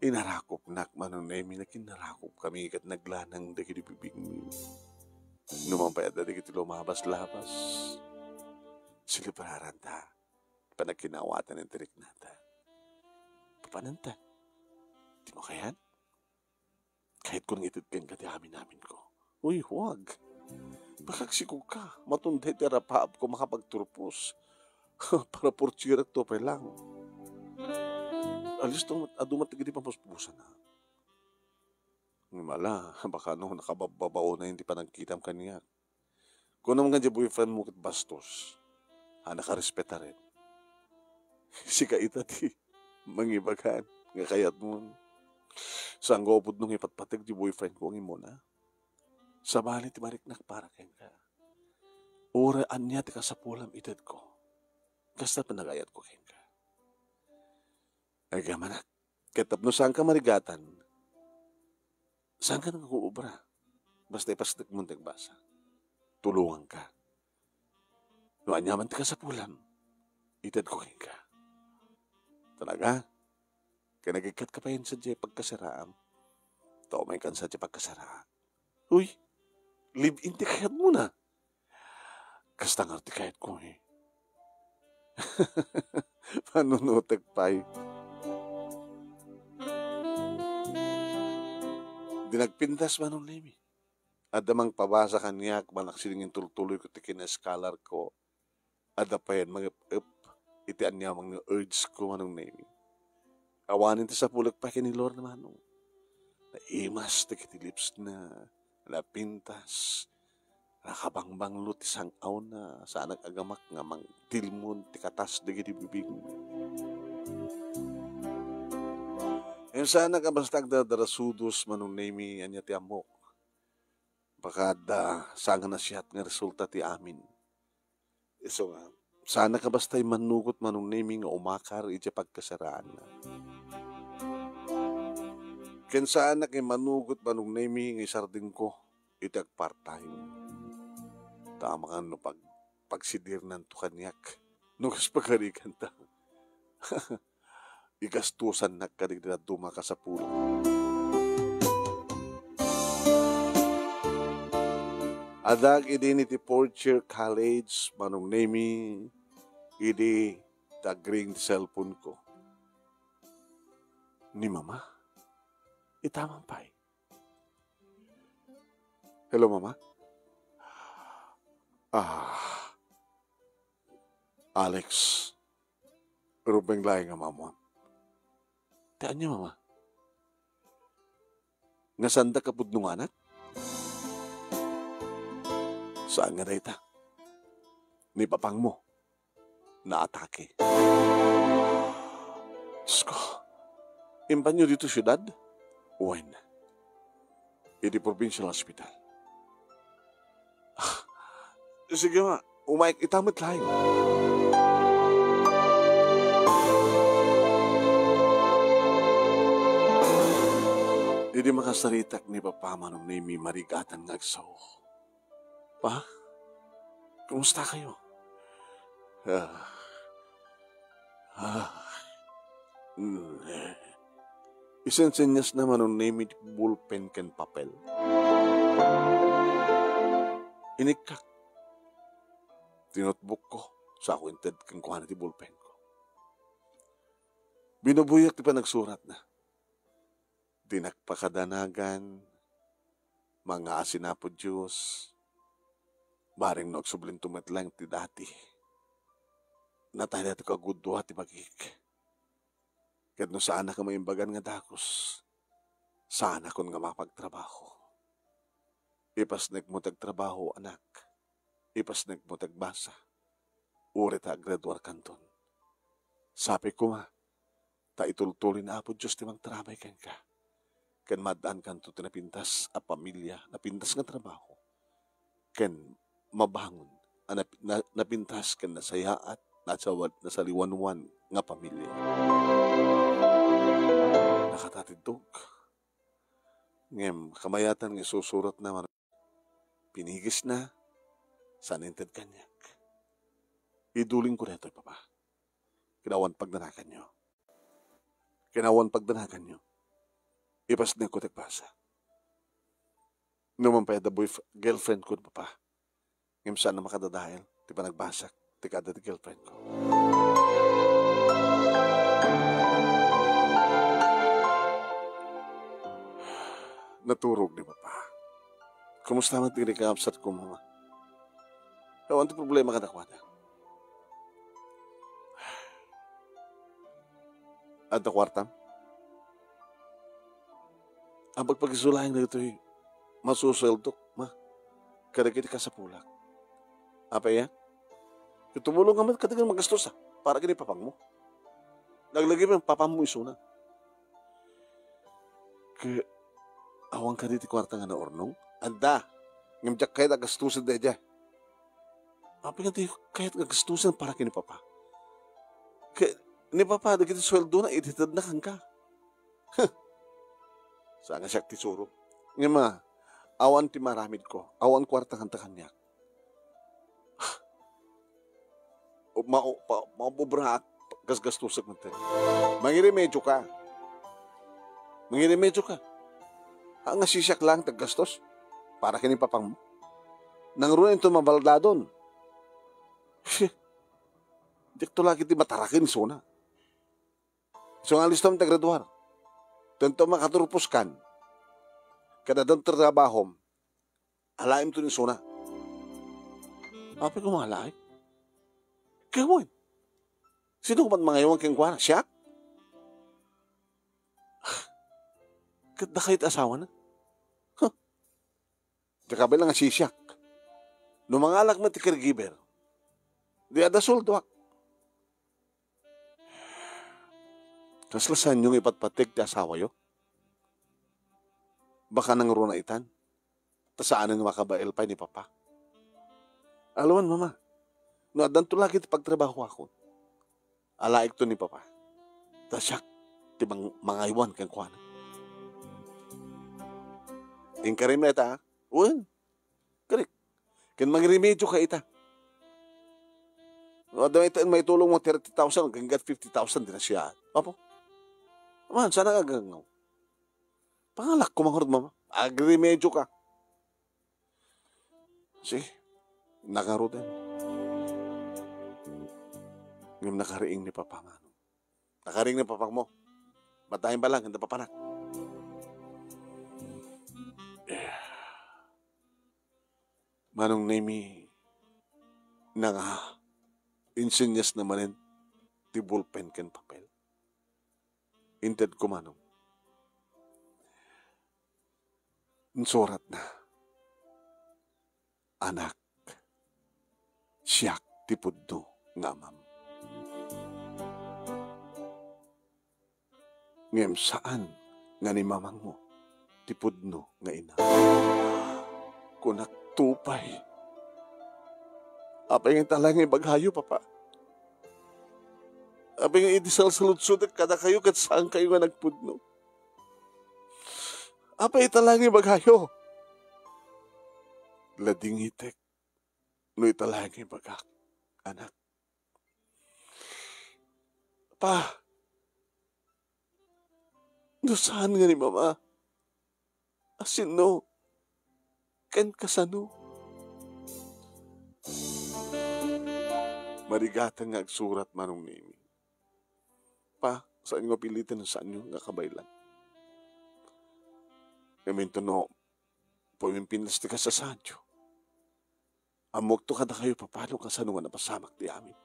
Inarakopnak, Manong Nemi, nakinarakop kami ket naglanang dagiti bibingmi. Numan pay adda dagiti lumabas-labas, selebraranta. Panagkinaawatan ti riknata. Papananta. Di mo kayan? Kayatko nga ited kenka ti amin-aminko. Uy, huwag. Makagsikog ka. Matunda ti arapaapko makapagturpos. Para portierakto pay lang. Alisto, adu met dagiti pamuspusan, ha? Ngem ala, baka no, nakababbabaonen ti panagkitam kaniak. Kunam nga diay boyfriend mo ket bastos. A, nakarespeta ren. Sika ita ti mangibagan nga kayatmon. Sangko pudno nga ipatpateg diay boyfriend ko nga immuna. Sabali ti mariknak para kenka. Uray ania ti kasapulam itedko. Kasta panagayatko kenka. Agamanak. Ket tapno saanka marigatan, saanka nga aguobra. Basta ipasdekmon ti agbasa. Tulonganka. No ania man ti kasapulam, itedko kenka. Talaga? Ket nagikkatka pay sadiay pagkasaraam. Ta umaykan sadiay pagkasaraam. Uy, live-in ti kayatmona. Kasta ngarud ti kayatko, eh. Panunotek pay. Di nagpintas, Manong Nemi. Adda mangpabasa kaniak, malaksid nga intultuloyko ti kina-scholar ko. Adda pay mangep-ep iti aniaman nga urge ko, Manong Nemi. Awanen ti sapulek pay ken ni Lorna, Manong. Naimas dagiti lipsna, napintas, nakabangbanglo ti sang-awna, saanak a gamak nga mangtilmon ti katas dagiti bibingna. Ngem saanak a basta agdardarasudos, Manong Nemi, ania ti ammok? Baka adda saan nga nasiat nga resulta ti amin. Isu nga, saanak a basta immanugot, Manong Nemi, nga umakar idiay pagkasaraanna. Ken saanak immanugot, Manong Nemi, nga isardengko iti agpartahim. Ta amangan no pag-, pagsidirnanto kaniak no kas pagariganta. Igastusannak kadagiti dadduma a kasapulan. Addaak idi niti fourth year college, Manong Nemi, idi tagring ti cellphone ko. Ni Mama? Itaman pay. Hello, Mama? Ah, Alex, rubeng laeng nga maammoan. Ti ania, Mama? Nga saandak a pudnonganak? Saan nga dayta. Ni papangmo, naatake. Diyos ko, impanyo dito siudad? Wen, idi provincial hospital. Ah, sige nga, umayek ita met laeng. Idi makasaritak ni Papa, Manong Nemi, marigatan nga agsao. Pa, kumusta kayo? Ah, ah, mm, eh. Isensenyasna, Manong Nemi, ti bulpen ken papel. Inikkak ti notebook ko, sako inted kenkuana ti bulpen ko. Binubuyak ti panagsuratna. Dinak pakadanagan, mangngaasin Apo Dios, bareng no agsublinto met laeng ti dati. Natay daytoy kaguddua ti bagik. Ket no saanak a maimbagan nga dagus, saanakon nga mapagtrabaho. Ipasnekmo ti agtrabaho, anak. Ipasnekmo ti agbasa. Uray ta aggraduarkanton. Sapay koma, ta itultuloy ni Apo Dios ti mangtarabay kenka. Ken maad-ankanto ti napintas a pamilia, napintas nga trabaho. Ken mabangon a nap-, na-, napintas ken nasayaat, nasawad-, nasaliwanwan nga pamilia. Nakatatidtog. Ngem kamayatan nga isusuratna, man-, pinigisna, saan inted kaniak. Idulingko daytoy, Papa. Ken awan pagdanaganyo. Ken awan pagdanaganyo. Ipasnekko ti agbasa. Numan pay adda boyf-, girlfriend ko, Papa. Ngem saan a makadadael ti panagbasak ti kada ti girlfriend ko. Naturog ni Papa. Kumusta met ti kakabsatko, Mama? Awan ti problema kadakuada. Adda kuartam? Apay, pagpagisulayang dagitoy masusueldok, Ma, kadagiti kasapulak. Apay, a? Ket tumulong ka met kadagiti magastos, a, para ken ni papangmo. Laglagipen papammo isuna. Ket awan kadi ti kuarta nga naurnong? Adda. Ngem diak kayat a gastosen daydiay. Apay nga di kayat nga gastosen para ken ni Papa? Ket ni Papa, dagiti sueldona, itedna kenka. Huh. Saan nga siak ti suro. Ngem, a, awan ti maaramidko. Awan kuarta kanta kaniak. Ma-, pa-, maobraak, gasgastusek met. Mangiremedio ka. Mangiremedio ka. A, nga sisiak laeng ti aggastos para ken ni papangmo. Nangruna inton mabaldadon. Diak to la ketdi mataraken isuna. Isu nga alistom ti agraduar. Tanto makaturposkan. Kada adda trabahom, alaem to isuna. Apay, koma alaem? Ket wen, sino met mangayawan kenkuana? Siak? ket dakayo ti asawana. Huh. Ti kabilang a sisiak. No mangalak met ti caregiver, di adda sueldoak. Kasla saanyo nga ipatpateg ti asawayo? Baka nangruna itan, ta saanen nga makabael pay ni Papa. Alwan, Mama, no addanto la ket ti pagtrabahoakon, alaekto ni Papa. Ta siak ti mang-, mangaywan kenkuana. Inkarim ita, wen, Correct. Ken mangremedioka ita. No adda ita maitulongmo thirty thousand, ken gat fifty thousand, di na siya. Apo. Man, saan nga aganggaw? Pangalak ko mangrud, Mama. Agremedioka. Sige. Nangaruden. Ngem nakariing ni Papa Manong. Nakariing ni Papangmo. Ba't dayem balang, anda papanak? Manong Nemi, nanga, insinyasna manen ti bulpen ken papel. Intedko, Manong. Insuratna, "Anak, siak ti pudno nga amam." Ngem saan nga ni mamangmo ti pudno nga ina. Kunak to pay. Apay nga ita laeng nga ibagayo, Papa? Apay nga idi salsaludsotek kadakayo ket saankayo nga nagpudno? Apay ita laeng nga ibagayo? Ladingitek no ita laeng nga ibagak, anak. Pa, no saan nga ni Mama, asino ken kasano? Marigateng nga agsurat, Manong Nemi. Pa, saanyo nga piliten no saanyo nga kabaelan. Ngem inton no, pumimpinlas ti kasasaadyo. Ammokto kadakayo, Papa, no kasano nga napasamak ti amin.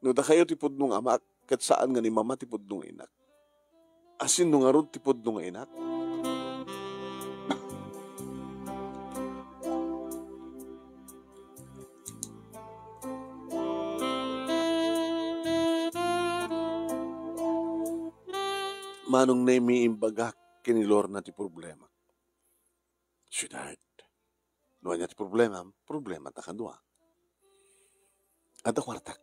No dakayo ti pudno nga amak, ket saan nga ni Mama ti pudno nga inak, asino ngarud ti pudno nga inak? Manong Nemi, imbagak ken ni Lorna ti problema. Sweetheart, no ania ti problemam, problemata kadua. Adda kuartak.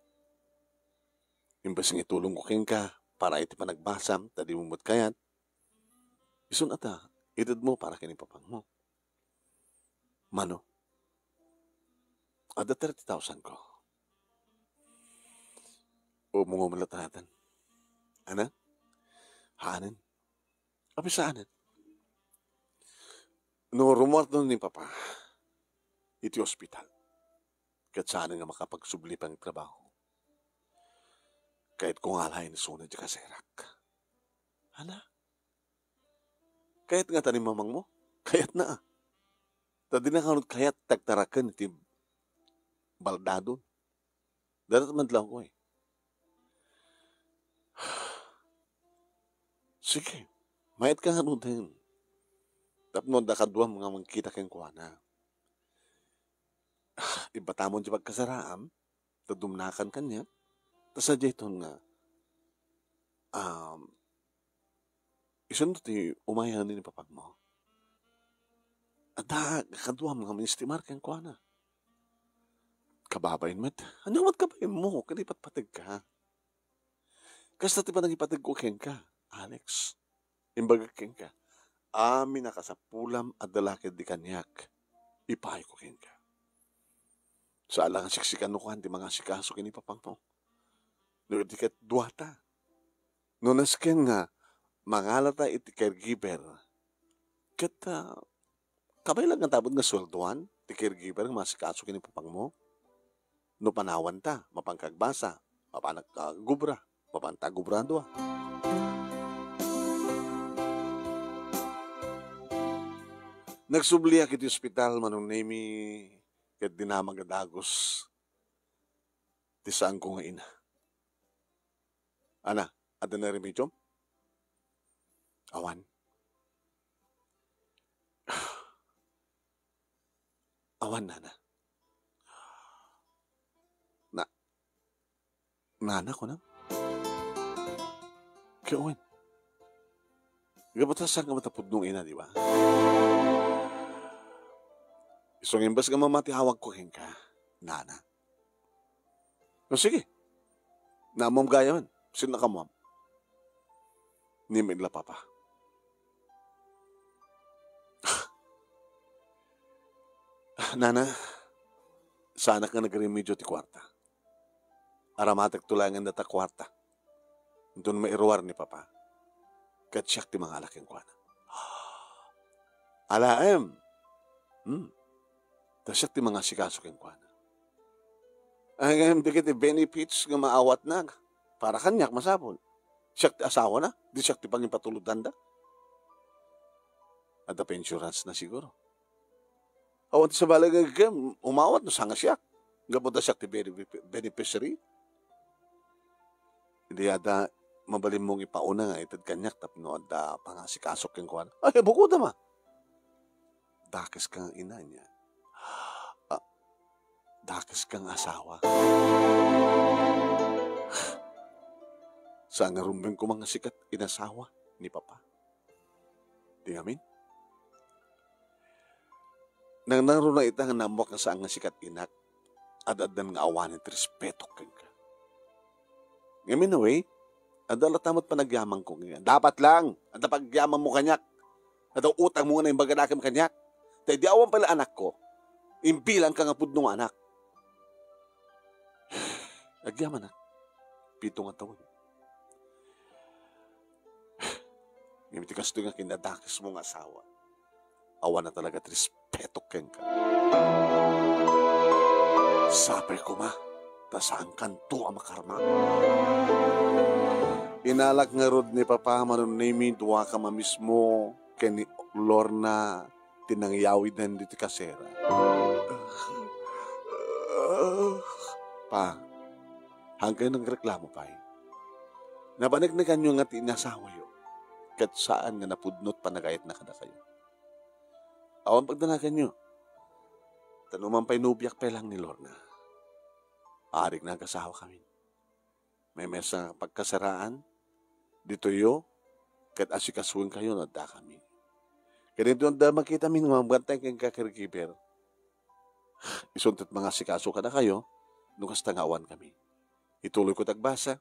Imbes nga itulongko kenka para iti panagbasam ta dimo met kayat, isun ata, itedmo para ken ni Papangmo. Mano, adda thirty thousand ko. Umungom la tanatan. Ana? Haanen? Apay saanen? No rumuardo ni Papa iti ospital, ket saan nga makapagsubli pay nga trabaho, kayatko nga alaen isuna diay kaserak. Ana? Kayat ngata ni mamangmo? Kayatna a. Ta dina ngarud kayat ti agtaraken iti baldadon. Dayta met laeng ko, eh. Sige, mayetka ngaruden. Tapno adda kaduam nga mangkita kenkuana. Ibatamon ti pagkasaraam, ta dumnakan kaniak. Ta sadiay ton nga, um, isunto ti umayen ni Papangmo. Adda kaduam nga manestimar kenkuana. Kababain met. Ania met kabainmo ket ipatpategka? Kasta ti panangipategko kenka, Alex. Imbagak kenka, amin a kasapulam adda la ketdi kaniak, ipayko kenka. Saan la nga siksika no kuan ti mangasikaso ken ni Papangmo. No idi ket duata. No nasken nga mangalata iti caregiver, ket, ah, kabaelan nga tapno nga sueldoan ti caregiver nga mangasikaso ken ni Papangmo? No panawanta, mapan ka agbasa, mapan ka agobra, mapanta agobra a dua. Nagsubliak iti ospital, Manong Nemi, ket dinamag a dagus ti saanko nga ina. Ana, adda nga remediom? Awan. Awan, nana. Na, nana, kunam? Ket wen, gapu ta saan nga matapudno nga ina, di ba? Isu nga imbes nga mamati awagko kenka, nana. O, sige. Naammoam gayamen. Sino nakaammoam? Ni Miguel a papa. Nana, saanak nga nagremedyo ti kuarta. Aramatekto laengen data kuarta. Inton mairuar ni papa, ket siak ti mangala kenkuana. Alaem. Hmm. Ta siak ti mangasikaso kenkuana. Ay, ngem dagiti benefits nga maawatna, para kaniak masapul. Siak ti asawana, di siak ti pangipatulodanda. Adda pa insurance na siguro. Awan ti sabali nga, ngem umawat no saan nga siak. Gapu ta siak ti bene-, beneficiary. Idi adda mabalinmo nga ipauna nga ited kaniak tapno adda pangasikasok kenkuana. Ay, bukodam a. Dakes ka nga ina, ania. Ah, dakes ka nga asawa. Saan nga rumbeng koma nga sikat inasawa ni papa. Di ngamin? Nangnangruna ita nga naammoak nga saan nga sikat inak, ad-addan nga awanen ti respetok kenka. Ngem in a way, adda latta met panagyamanko kenka. Dapat lang, adda pagyamanmo kaniak. Adda utangmo nga naimbaganakem kaniak. Ta idi awan pay la anakko, imbilangka nga pudno nga anak. Agyamanak. Pito nga tawen. Ngem iti kastoy nga kinadakesmo nga asawa, awan na talaga ti respeto kenka. Sapay koma, ta saankanto a makarmak. Inalak ngarud ni Papa, Manong Nemi, duakam a mismo ken ni Lorna ti nangyawiden ditoy kasera. Pa, haankayo nagreklamo pay. Napaneknekanyo nga ti inasawayo ket saan nga napudno ti panagayatna kadakayo. Awan pagdanaganyo. Ta numan pay nobiak pay lang ni Lorna. Arik nga agasawakamin. Maymaysa nga pagkasaraan ditoyyo ket asikasuenkayo no addakami. Ket inton adda makitamin nga magbantay ken caregiver, isunto ti mangasikaso kadakayo no kasta nga awankami. Ituloyko ti agbasa,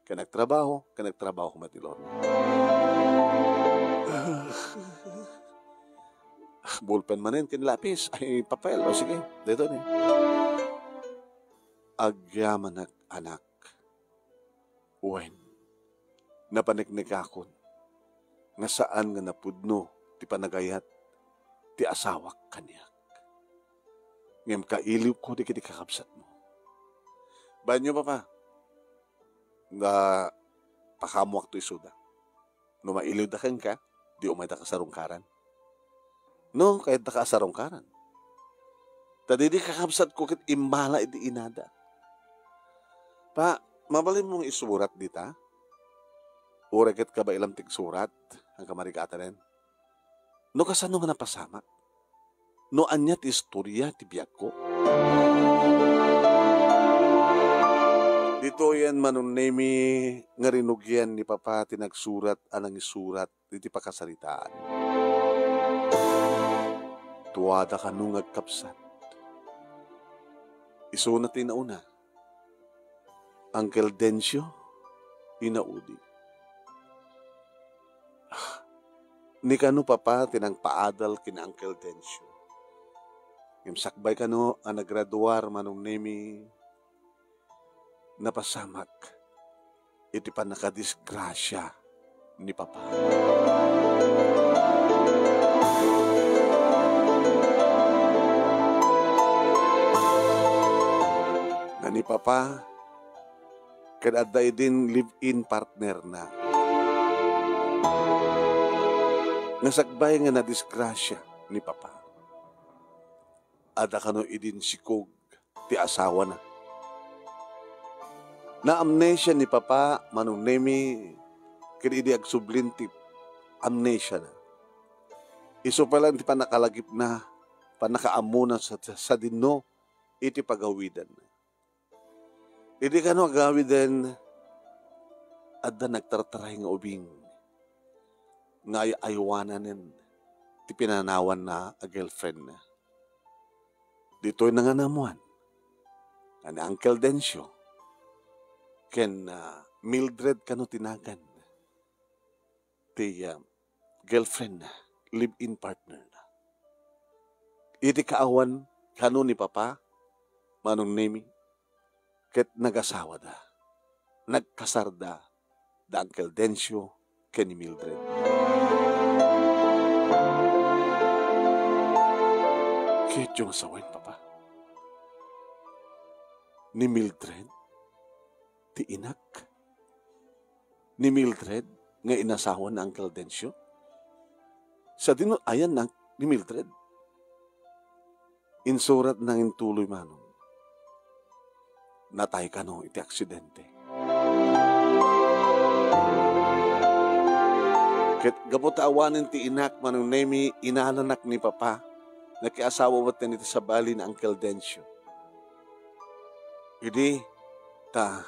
ken agtrabaho, ken agtrabaho met ni Lorna. Ballpen manen ken lapis, ay, papel. O, sige, daytoy ni. Agyamanak, anak. Wen, napaneknekakon nga saan nga napudno ti panagayat ti asawak kaniak. Ngem kailiwko dagiti kakabsatmo. Baenyo, Papa, nga pakaammoakto isuda. No mailiwda kenka, di umaydaka sarungkaran. No, kayaddaka a sarungkaran. Ta didi kakabsatko ket immala iti inada. Pa, mabalinmong isurat dita? Uray ket kabaelam ti agsurat, haanka marigatanen. No kasano nga napasamak? No ania ti istoria ti biagko? Ditoyen, Manong Nemi, nga rinugian ni Papa ti nagsurat a nangisurat iti pakasaritaan. Tuada kano nga agkabsat. Isuna ti nauna. Uncle Dencio, inaudi. Ni kano, Papa, ti nangpaadal ken Uncle Dencio. Ngem sakbay kano a nagraduar, Manong Nemi, napasamak iti pannakadisgrasia ni Papa. Nga ni Papa, ket adda idin live-in partner na. Nga sakbay nga nadisgrasia ni Papa, adda kano idin sikog ti asawana. Na-amnesia ni Papa, Manong Nemi, ken idi agsublin ti amnesiana. Isu pay lang ti pannakalagipna, pannakaammona sa, sa, sadino iti pagawidanna. Idi kano agawiden, adda nagtartaray nga ubing nga ay-aywanen ti pinanawanna a girlfriendna. Ditoy nanganamuan nga ni Uncle Dencio ken, ah, Mildred kano ti nagan ti, ah, girlfriendna, live-in partnerna. Iti kaawan kano ni Papa, Manong Nemi, ket nagasawada. Nagkasarda da Uncle Dencio ken ni Mildred. Ketdin nga sawen, Papa. Ni Mildred ti inak. Ni Mildred nga inasawa ni Uncle Dencio. Sadino ayan ni Mildred? Insuratna nga intuloy, Manong. Natay kano iti aksidente. Ket gapu ta awanen ti inak, Manong Nemi, inananak ni Papa. Nakiasawa met iti sabali ni Uncle Dencio. Idi ta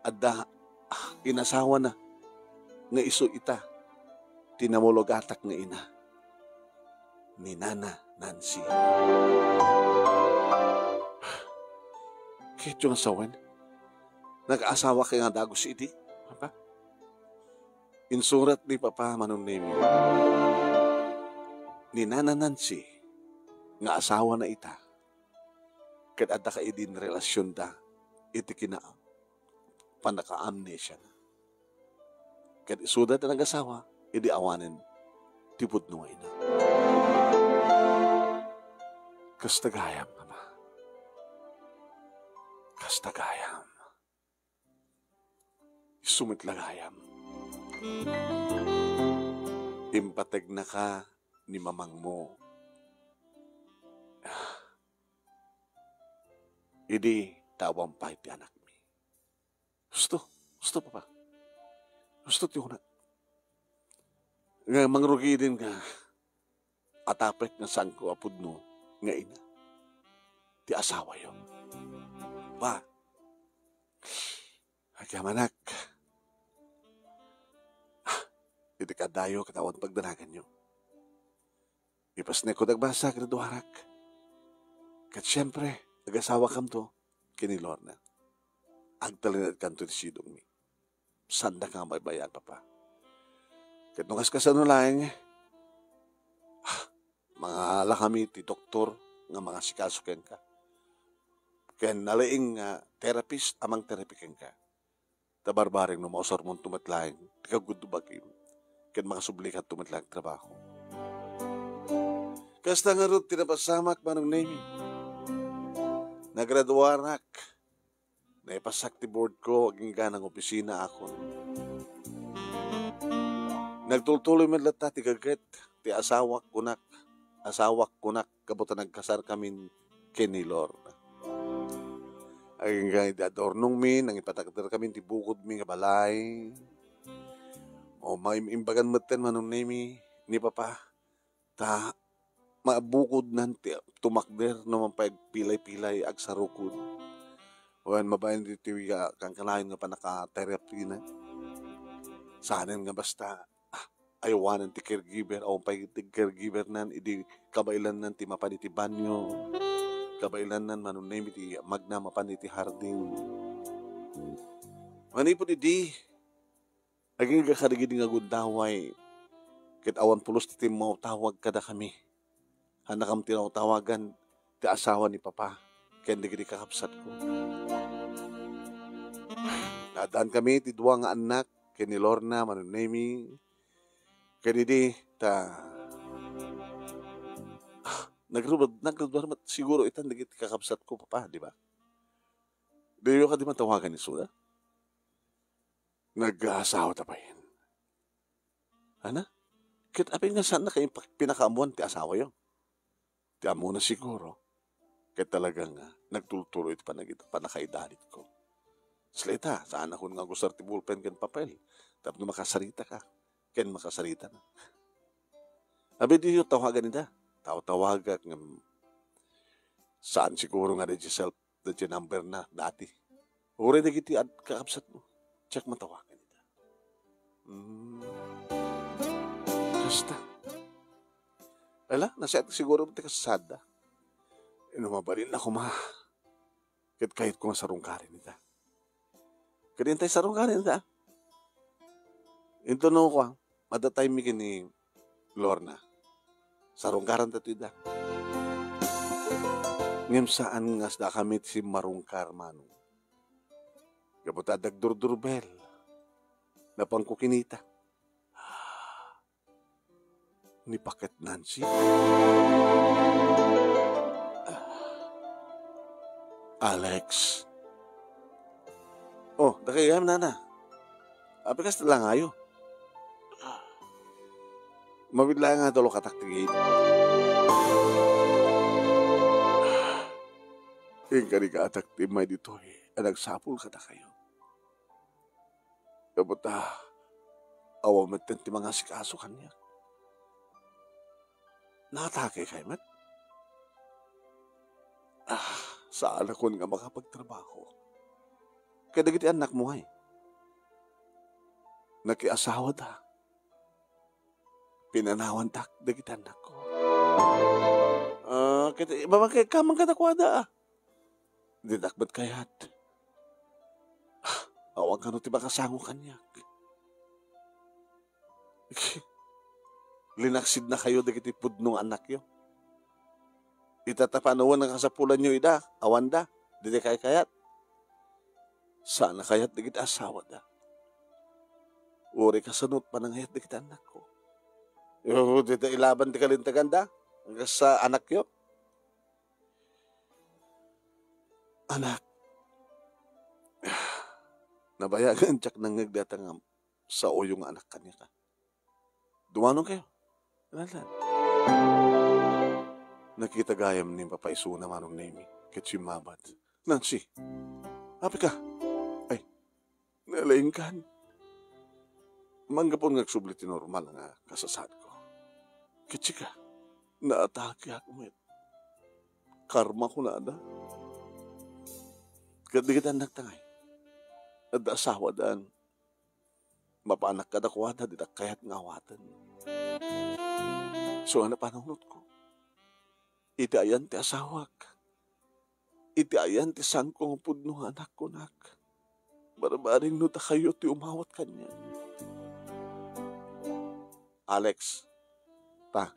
adda, ah, inasawana nga isu ita ti namulugatak nga ina ni Nana Nancy. Ketdin nga sawen, nagaasawa kay nga dagus idi, Papa? Insurat ni Papa, Manong Nemi, ni Nana Nancy nga asawana ita, ket adda kaidin relasionda iti kina pannakaamnesiana. Ket isuda ti nagasawa idi awanen ti pudno nga ina. Kasta gayam, Ama. Kasta gayam. Isu met la gayam. Impategnaka ni mamangmo. Idi ta awan pay ti anakmi. Husto, husto, Papa. Husto ti kunak. Nga mangrugi din nga atapek nga saanko a pudno nga ina ti asawayo. Pa, agyamanak. Ah, iti kadayo ket awan pagdanaganyo. Ipasnekko dagbasa kadaduarak. Ket siempre, agasawakamto ken ni Lorna. Agtalinaedkanto ti sidongmi. Saandaka nga baybay-an, Papa. Ket no kaskasano laeng, ah, mangalakami ti doktor nga mangasikaso kenka. Ken nalaing nga therapist a mangterapi kenka. Ta barbareng no mausarmonto met laeng ti kagudubagim ken makasublikanto met laeng trabaho. Kasta ngarud ti napasamak, Manong Nemi. Nagraduarak. Naipasak ti board ko, agingga nangopisina akon. Nagtultuloy met latta ti gaget ti asawak kunak, asawak kunak, gapu ta nagkasarkamin ken ni Lorna. Agingga idi adornongmi, nangipatakderkamin ti bukodmi nga balay. O, maim-imbagan metten, Manong Nemi, ni Papa, ta mabukodnan ti tumakder no man pay agpilay-pilay, agsarukod. Wen mabain ditoy, ah, kankanayon nga pannakaterapina. Saanen nga basta, ah, aywanen ti caregiver, awan pay ti caregivernan, idi kabaelannan ti mapan iti banyo. Kabaelannan, Manong Nemi, ti magna mapan iti hardin. Manipud idi, agingga kadagidi nga gundaway, ket awan pulos ti timmawtawag kadakami. Annakam tinawtawagan ti asawa ni Papa ken dagiti kakabsatko. Naaddankami ti dua nga annak ken ni Lorna, Manong Nemi, ken idi ta, ah, nagruad-, nagruar met siguro itan dagiti kakabsatko, Papa, di ba? Diyo kadi matawagan ni Sula? Nag-aasawa ta payen. Ana? Ket apay nga saan na kayo pinakaammuan ti asawayo? Ti ammona siguro, ket talaga nga nagtultuloy ti panagit-, pannakaidanitko. Sila ita, saan akon nga agusar ti bulpen ken papel, tapno makasarita ka, ken makasarita na. Abi, diyo tawagan ida. tawtawagak ngem saan siguro nga daydiay cell, daydiay number na dati. Uray dagiti ad-, kakabsatmo, diak matawagan ida. Hmm. Kasta. Ala, nasayaat siguro ti kasasaadda. No mabalin a koma, ket kayatko nga sarungkaren ida. Ket intay sarungkaren ida. Intono ko, adda time mi ken ni Lorna. Sarungkaran tato ida. Ngem saan nga asda kami ti simmarungkar, Manong. Gapu ta adda agdurdurbel. Napanko kinita. Ni Paket Nancy? Alex. Oh, dakay gayam, nana. Apay kasta langayo? Mabiit laeng nga tulok atak ti gate. Inkarigatak ti immay ditoy a nagsapul kadakayo. Gapu ta awan metten ti mangasikaso kaniak. Naatake kay met? Ah, saanakon nga makapagtrabaho. Kadagiti annakmo ay? Nakiasawada. Pinanawantak dagiti annakko. Ah, ket, eh, mamakekka man kadakuada, ah. Dinak met kayat. Ah, awan kano ti makasango kaniak. Linaksidnakayo dagiti pudno nga annakyo. Ita ta panawen a kasapulanyo ida, awanda, didi kay kayat. Saan a kayat dagiti asawada. Uray kasano ti panangayat dagiti annakko. Yo, dita ilaban ti kalinteganda, kas sa annakyo. Anak, nabayagen diak nangngeg dayta nga saoyo nga anak kaniak. Dumanon kayo. Alanlan. Nakita gayam ni Papa isuna, Manong Nemi, ket simmabad. Nancy, apay ka? Ay, nalaingkan. Manggapu nga agsubli ti normal nga kasasaadko. Ket sika, naatakeak met. Karma kunada. Ket dagiti annakta ngay, adda asawadan. Mapanak kadakuada dita kayat nga awaten. Saan a panunotko. Iti ayan ti asawak. Iti ayan ti sanko nga pudno nga anakko, nak. Barbareng no dakayo ti umawat kaniak. Alex, ta,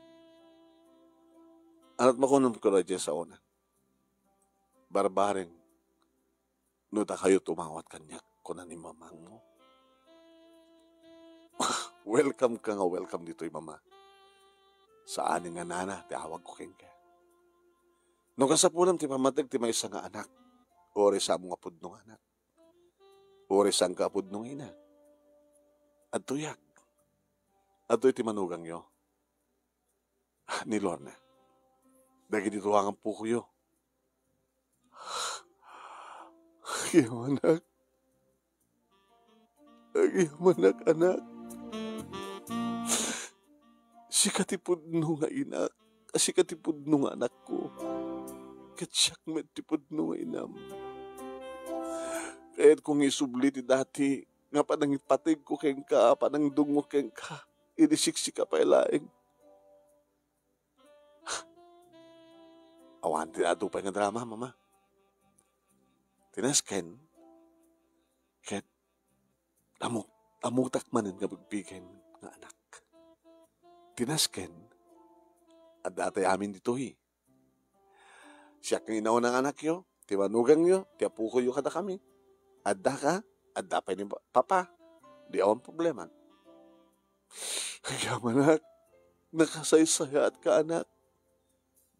anat makunem ko daydiay saona. Barbareng no dakayo ti umawat kaniak, kuna ni mamangmo. Welcome ka nga welcome ditoy, Mama. Saan nga nana ti awagko kenka. No kasapulam ti pammateg ti maysa nga anak, uray saanmo nga pudno nga anak, uray saanka a pudno nga ina, adtoyak. Adtoy ti manugangyo. Ni Lorna. Dagiti tuangan pukoyo. Agyamanak. Agyamanak, anak. Sika ti pudno nga inak. Sika ti pudno nga anakko. Ket siak met ti pudno nga inam. Kayatko nga isubli ti dati nga panangipategko kenka, panangdungngok kenka. Idi siksika pay laeng. Awan ti adu pay nga drama, Mama. Ti nasken, ket ammo-, ammotak manen nga bigbigen nga anak. Ti nasken, adda tay amin ditoy. Siak nga inauna nga anakyo, ti manugangyo, ti apukoyo kadakami. Adda ka, adda pay ni pa-, Papa. Di awan problema. Agyamanak, nakasaysayaatka, anak.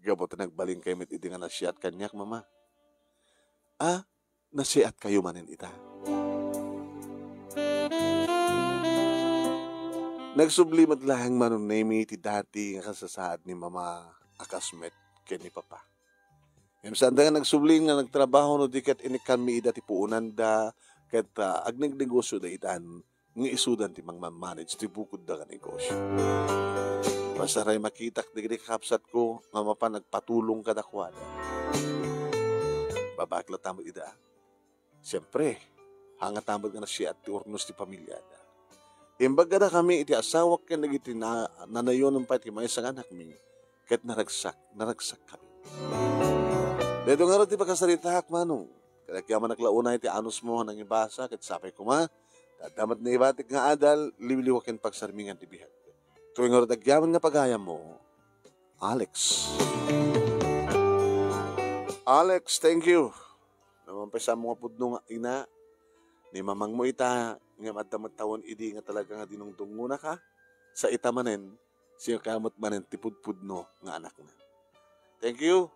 Gapu ta nagbalinkayo met idi nga nasiaat kaniak, Mama. A, nasiaatkayo manen ita. Nagsubli met laeng, Manong Nemi, ti dati nga kasasaad ni Mama a kas met ken ni Papa. Ngem saanda nga nagsubli nga nagtrabaho no di ket inikkanmi ida ti puonanda ket, ah, agnegnegosioda itan nga isudan ti mangmamanage ti bukodda nga negosyo. Masarayaw makitak dagiti kakabsatko nga mapan agpatulong kadakuada. Babakla tamad ida. Siempre, hangata met nga nasiat ti urnos ti pamiliada. Imbag kadakami iti asawak ken dagiti na-, nanayonen pay ti maysa nga anakmi, ket naragsak, naragsak kami. Daytoy ngarud ti pakasaritaak, Manong. Ket agyamanak la unay ti anusmo a nangibasa, ket sapay koma, ta adda met naibatik nga adal, liwliwa ken pagsarmingan ti biag. Toy ngarud agyaman nga pagayammo, Alex. Alex, thank you. Naman pa sa mga pudno nga ina, ni mamangmo ita, nga adda met tawen idi nga talaga nga dinungdungonaka, sa ita manen, siya ka met manen ti pudpudno nga anakna. Thank you.